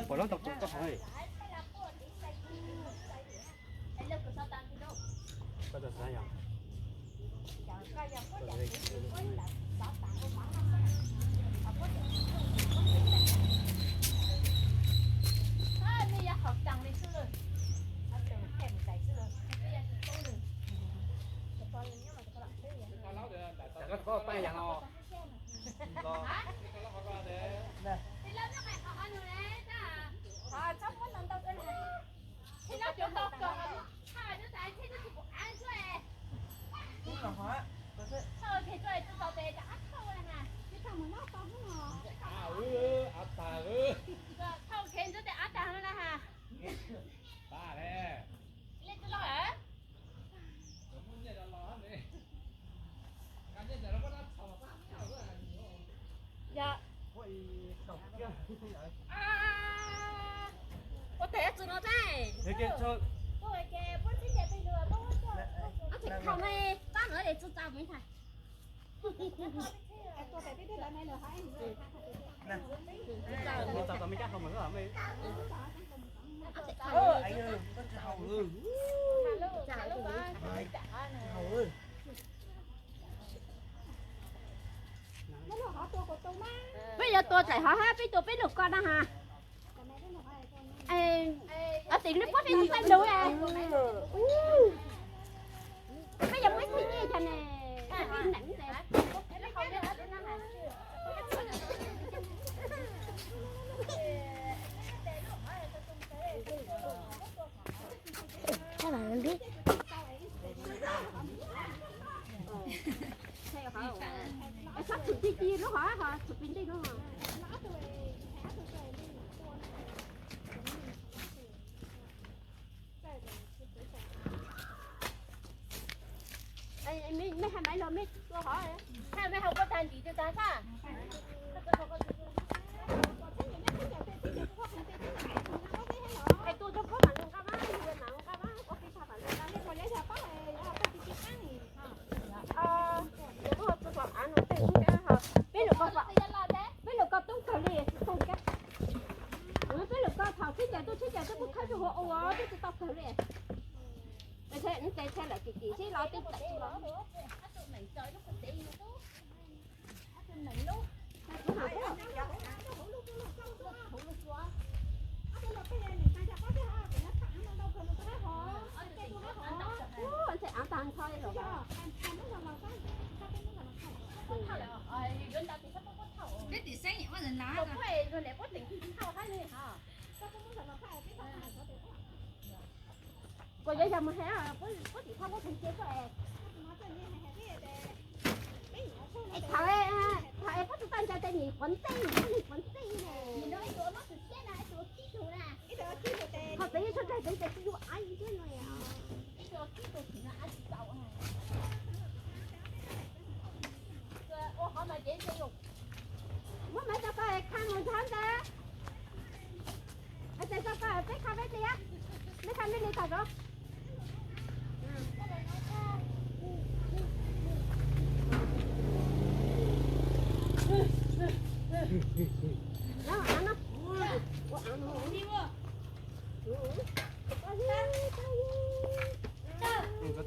Pom lub tau tus koj hov. Koj tau xav yog. Koj pab yog no. Ua tes txug no tag. Tseem khaum me pab no es txug tau me ntag. Peb yuav tua txaim hov hab peb tua peb lub ko na has. Ob tim lub pob peb mus txaij lug. Peb yuav muaj ib txhia nyiaj yog ne. Txhob txhum ci ci lub hov, txhum pes ntej lub hov. Mej hais Maiv los mej tua hov, hais Maiv hauv koj tag ntim twg tag xwb. Hais tus rau koj mam lug nqa mas, yug mam nqa mas, ua ke tag mam lug nqa li puas yog yog pab, yog pab ci ci qab ni. Peb lub ko, peb lub ko tub kawg li, tsis tau kab. Peb lub ko thaum tsheb ncaws tuaj tsheb ncaws tuaj kuj khawb rau hauv ua twb tsis tau kawg li. Ntes tsheb lawm kim kim seb los twb tawm tsis los. Ntxhais av tag nrho li lawm. Kuv yuav yog mus hais puab tim thaj puab tseem cia koj es. Thaum, thaum es puab tus toj ntsa tes nim quav ntsej, nim quav ntsej ne. Qhov peb yeej tshaj tag peb tes tsis yuav av ib ntsuab no. Muab maiv rau koj khaj mus nrog ntawd. Tes rau koj peb khaj peb li, peb khaj peb li tag zov.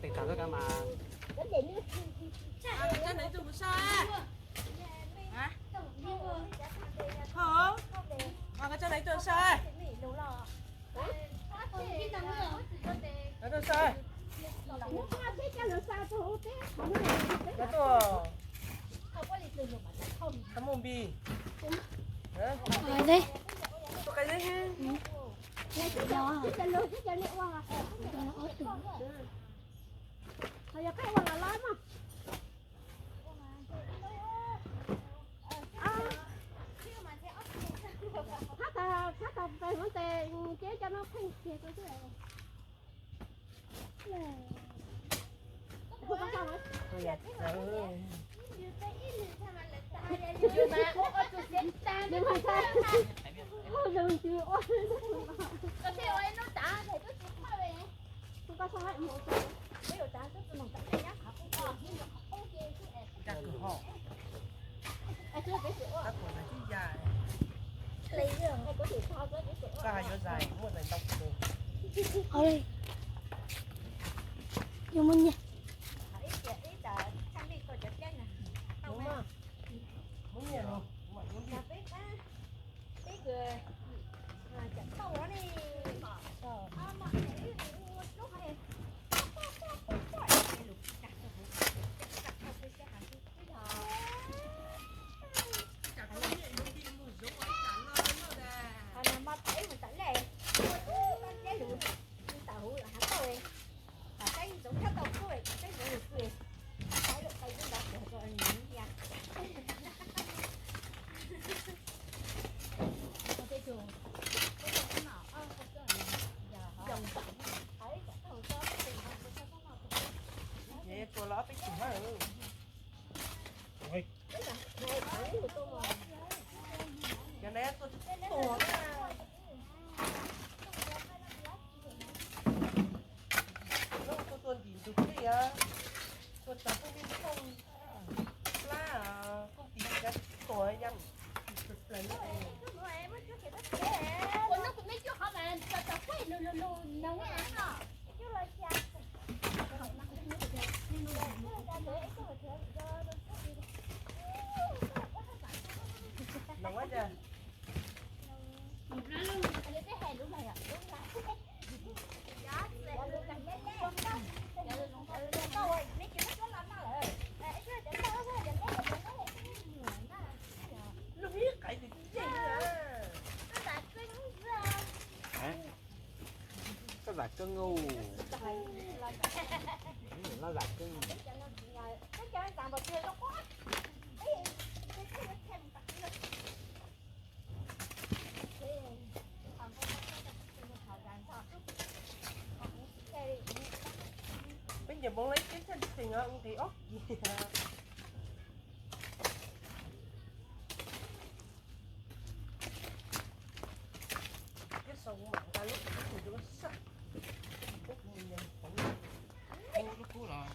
Tes tag mas. Hov, koj tso lawv tuaj saib. Lawv tuaj saib. Lawv tuaj. Tau muaj npis. Tuaj qe zeb. Yog peb ua los los mog. Thab tag, thab tag pes huv tes ces cov no pheej kiag rau xwb. Koj hais yuav zais, muaj zais ntau kawg. Qhov li, yuav muab nyiag. Muab nyiag los. Ces tuaj los ob peb tug na. Cov no tuaj tsis tuaj na. Tuaj tuaj ntim ntug dej, tuaj txog phooj ywg phooj plab, phooj ywg cov tuaj yam plaws na. Noo ua cas? Lub ib qais tus yeej na. Koj zam keej ub. Loj zam keej. Peb ncaws npoo lawm ib teb tshaj tsees os, nqis ob kis. Thiab sau kuv mam nqa lub kub tus rau saj. Kub kuv mus nyees poov. Lub kub los?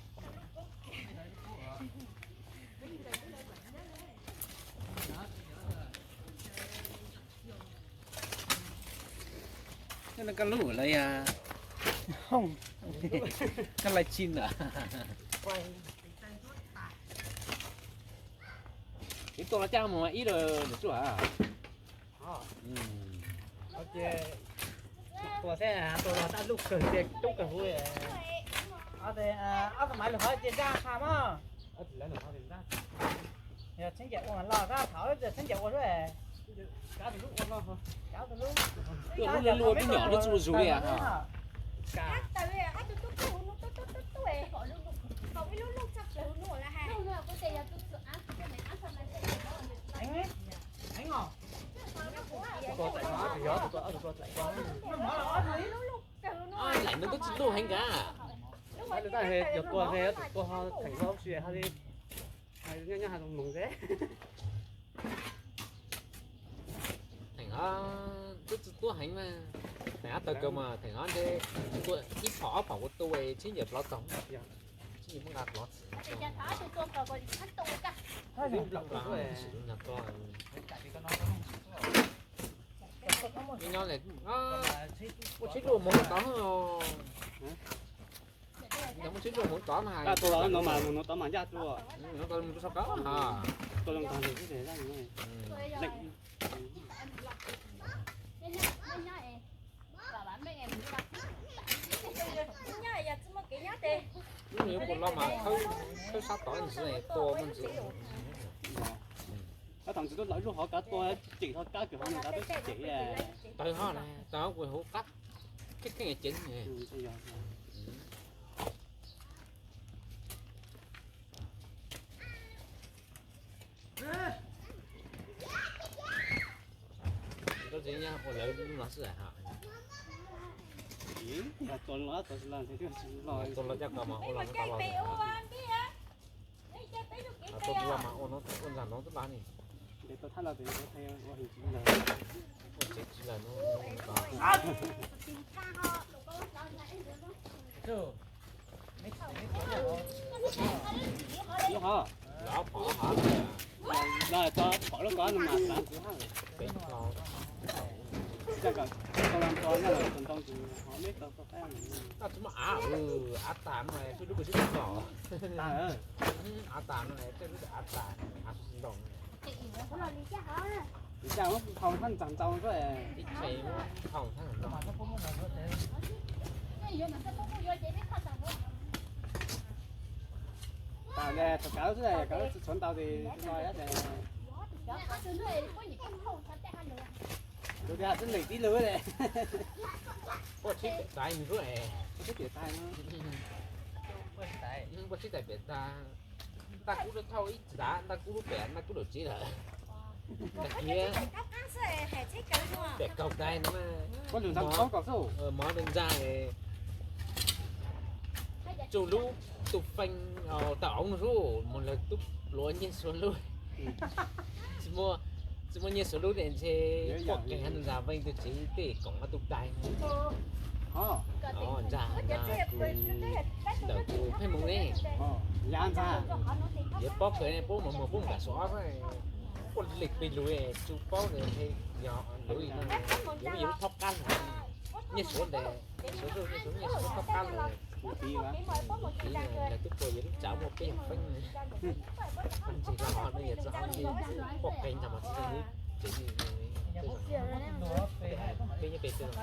Koj lub lawm ya. Koj live stream lawm. Ib tuaj los caj mus ib lawm tsuj a. Tua xwb, tua los tab luj kawg ces coob kawg huv. Ob tug maiv lwm qhov ces ntaj qha mog. Yog txheeb ncaim ua mas los koj thov txheeb ncaim ua xwb. Kav tus lub, kav tus lub. Tuaj lub luaj luaj peb nyom lub txuj zuj li a. Laim no twb tsis luj heev nkav. Tus tua, tus tua theem los si ha li. Nyob nyob ha zoo moog xwb. Theem ob twb tsis tuaj heev mas, theem ob tawg kawg mas theem ob ntshe tua ib phom ob phom kuv tua txhib ncaws plov txog, txhib ncaws muab nqa plov txog. Nyob nyob mus tod, muaj tsis tua mus tod mas, tua los no mas mus no tod mas ncaj tuaj, mus rau sab kab ha. Lub no yuav puas los mas khawb sab tod ntxiv tua muaj ntxiv. Kab thaum ntxiv tuaj lawv lub hov kav tua, cem ho kab kws hov no kav twb tsis cem. Tawg ho na, tawg ho kuj hauv qab, kheej kheej ceev. Koj txiv nyob ua lawv lub no xwb ha. Tua los, tua los caj ko mas ua los tau los. Tua los mas ua no ua ntsag no twb pab ni. Ua tsev tsis lawm no. Lub hov, lawv phom hov, lawv phom lub ko no mas xav ntxiv hab. Koj tsis muaj av, av tas no twb lub kws sib tog. Av tas no twb lub kws av tas, av xov ntoo. Ib tsam muab phau thaj ntxas ntau xwb. Ib tsam muab phau thaj ntxas ntau. Tas li thaum kav xwb, kav tshuav ntau tis no. Tus tias xwb leem tib lug. Puaj tshib tais nws xwb es. Puaj tshib tais, puaj tshib tais pem tag. Ntaj kub lub thauj ib txav, ntaj kub lub pem, ntaj kub lub tsev lawm. Tag kiag pem kaug tais no, mov ntag, tsuj lub tus feej tau auv no xwb, mus lawv tub pluav nyiaj suav lub. Tsis muaj nyiaj suav lub ne ntshe poj qeeg ntag, veej tus tsev tej koom ob tug tais. Ntag, ntag, ntawm tus pheej mus ne. Yog paub kawg ne, paub mus mus paub nkam suav ob, puaj li pes lug tsis paub, yog lub no, yog lub thauj qab lug, nyiaj suav ntes, nyiaj suav, nyiaj suav lub thauj qab lug. Lawv twb pua yog lub tsav muaj peb yog feeb. Ntsis los no yog txog poj qeeg ntag mas tsis yog lub tsev, peb nyob pem twg los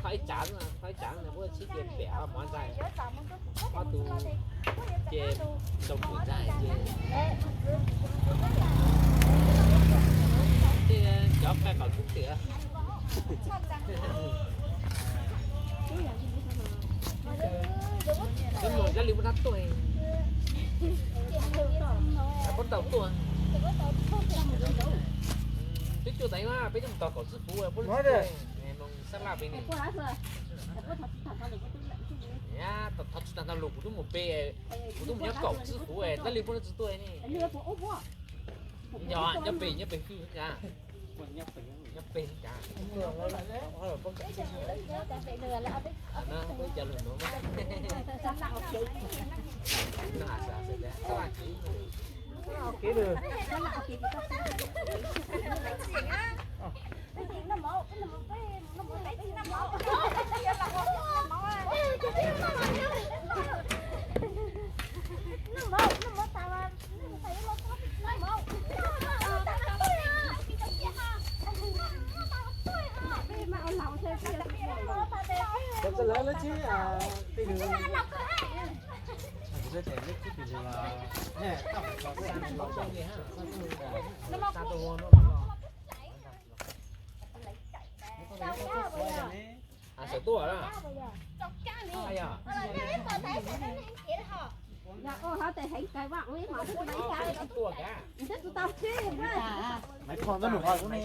thauj ib tsav, thauj ib tsav no puab tshib cia pem ob mov ntxaig, ob tug cia ntau kws ntxaig ces tej cov qai pam kub tias cov mloog Yab Li muab rab tuaj, puab tau tuaj. Peb cuaj tais na, peb coj mus tos kaum tswb fuv puab lub tsis tuaj, mloog sab laj peb ne. Thov tsis tag tau lus kuv twb mus pe, kuv twb mus nyob kaum tswb fuv, Yab Li puab lub tsis tuaj ne. Yog nyob pem, nyob pem fwj kav, nyob pem kav. Peb cov lus nuav mas Cov lawv lub tsheb peb lug, lub tsheb peb lug, sawv tuaj na. Maiv Phom ntawd nws qhov kuv ne.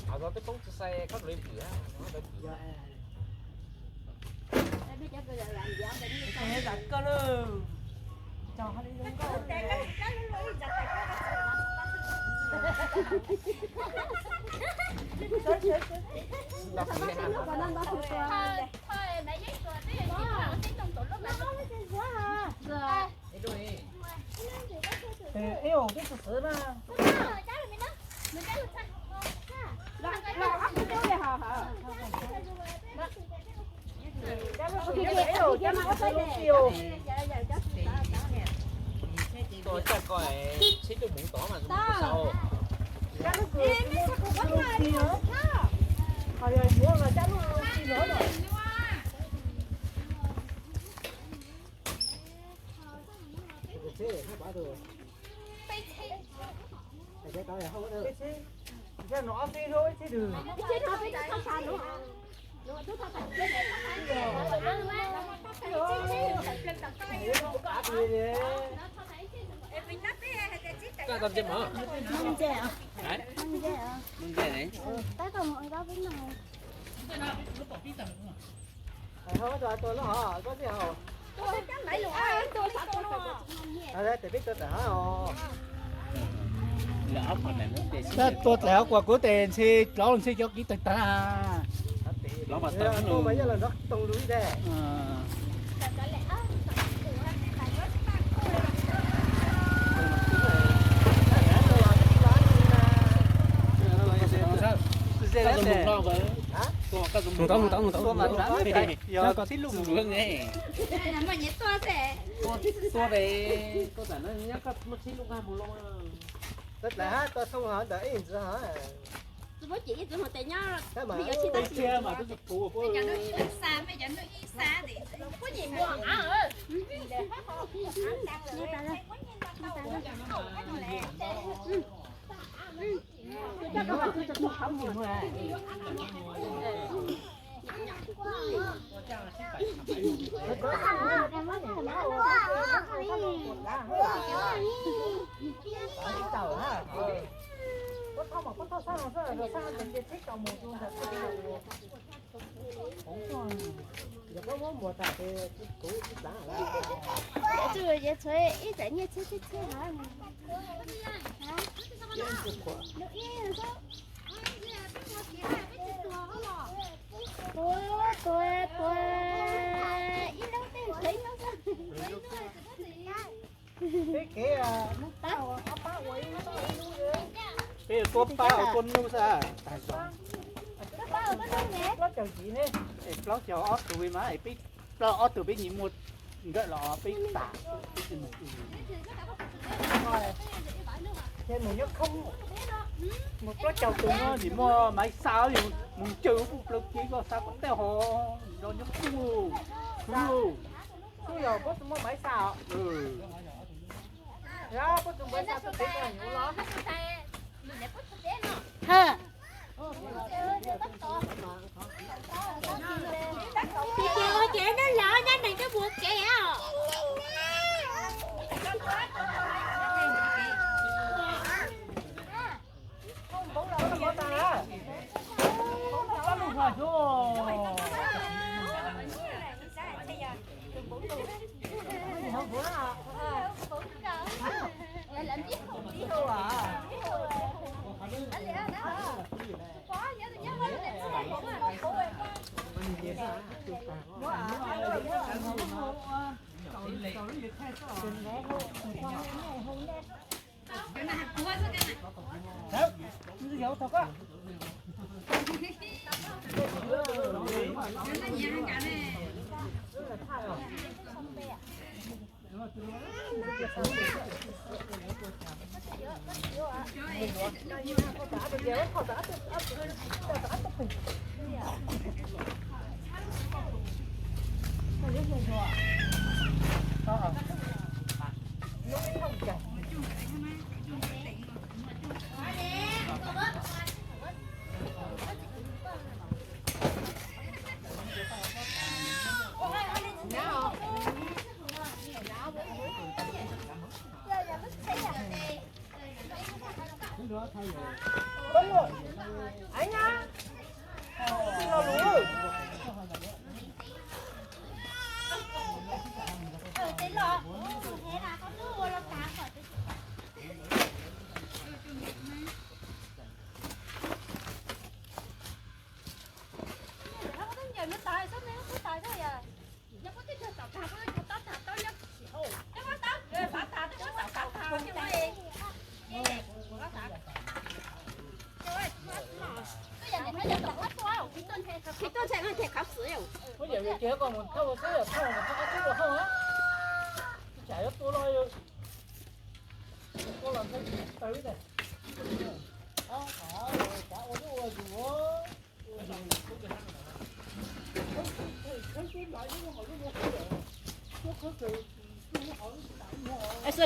Hov zov twb poob tsis sai koj li pwm. Ib ub, twb tsis xwb na. Tuaj caj ko tsheb coj mus tod mas zoo tshaj. Koj tau ntse mog? Ntse, ntse. Tab tom mus nkaub peb no. Hau tua tua lub hov, koj tij hau. Tua tawm hov os. Tua tawm hov kuas kuv tes ntshe lov ntshe cov kiv tawg tag. Tua mas yog los nrov toog lus ib teg. Mus tau, mus tau, mus tau. Tua tib lub mus. Tua, tua, tua, tua, tua, tua, tua, tua, tua, tua, tua, Ib txam nyiaj txhiab txhiab txhiab hov. Tua, tua, tua, ib lub tej ntxhais ib lub. Peb kev, peb tua pab ua tuaj nub xwb. Plaub caug ob tug mas peb, plaub ob tug peb nyias muag nkawm los peb tas. Mus plaub caug tus no nim muaj maiv xa, yus mus caw lub plaws kev koj xa kom tej ho nrov nyob kub. Kub yog pob tw muaj maiv xa os. Pob tw muaj maiv xa tuaj pem koj yuav los. Ces ua ces neb los nyob neeg twb mus kev os.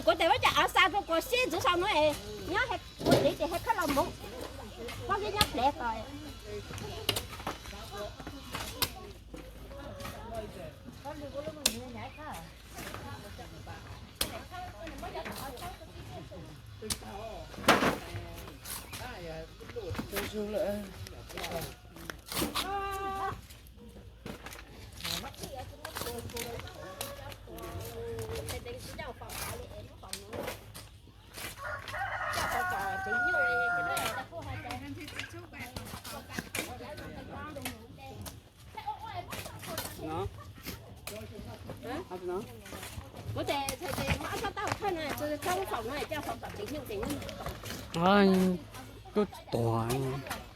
Kuv tes muab cov av xa rau kuv sib ntxuv sau no es nyob ua liv ces hais khawb los mus, pob zeb nyob plev ko. Kuv ces txhais tes muab ob sab taub hau thawj no, txhob faus no, coj faus tom tsev nyuj ces nyuj. Koj tuag.